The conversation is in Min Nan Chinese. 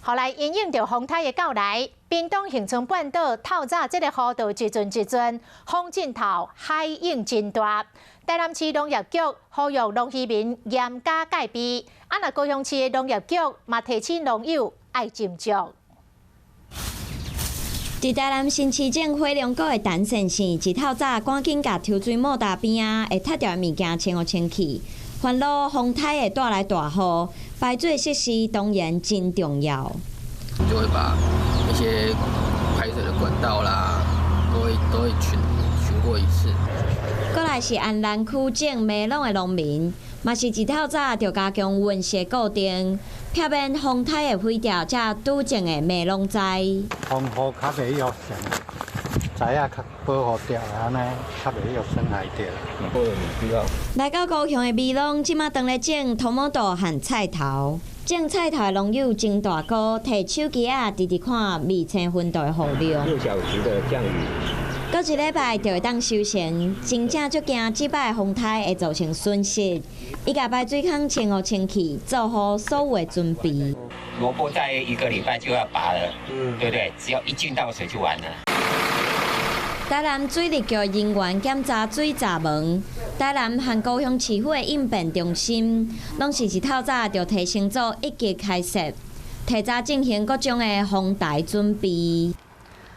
後來因應著風颱的到來，屏東恆春半島透早這个河道一陣一陣風陣頭海湧真大。台南市農業局呼籲農漁民嚴加戒備，啊若高雄市的農業局嘛提醒農友愛斟酌。佇台南新市鎮火龍果的淡線線，一透早趕緊共抽水馬達邊仔會拆掉的物件清予清氣。煩惱風颱會帶來大雨，排水設施當然真重要。就會把一些排水的管道啦，都會巡過一次。過來是安南區種梅櫳的農民，嘛是一透早就加強溫室固定，避免風颱會毀掉這拄種的梅櫳栽。風雨較袂予損，栽仔較保護著，按呢較袂予損害著。來到高雄的美濃，這馬當咧種トマト和菜頭。種菜頭的農友曾大哥提手機仔，直直看未清分度的雨量。6小時的降雨。閣一禮拜就會當收成，真正足驚這擺風颱會造成損失。伊共排水孔清予清氣，做好所有的準備。蘿蔔在一個禮拜就要拔了，對不對？只要一進到水就完了。台南水利局人員檢查水閘門，台南和高雄市府的應變中心，攏是一透早就提升做一級開設，提早進行各種的防台準備。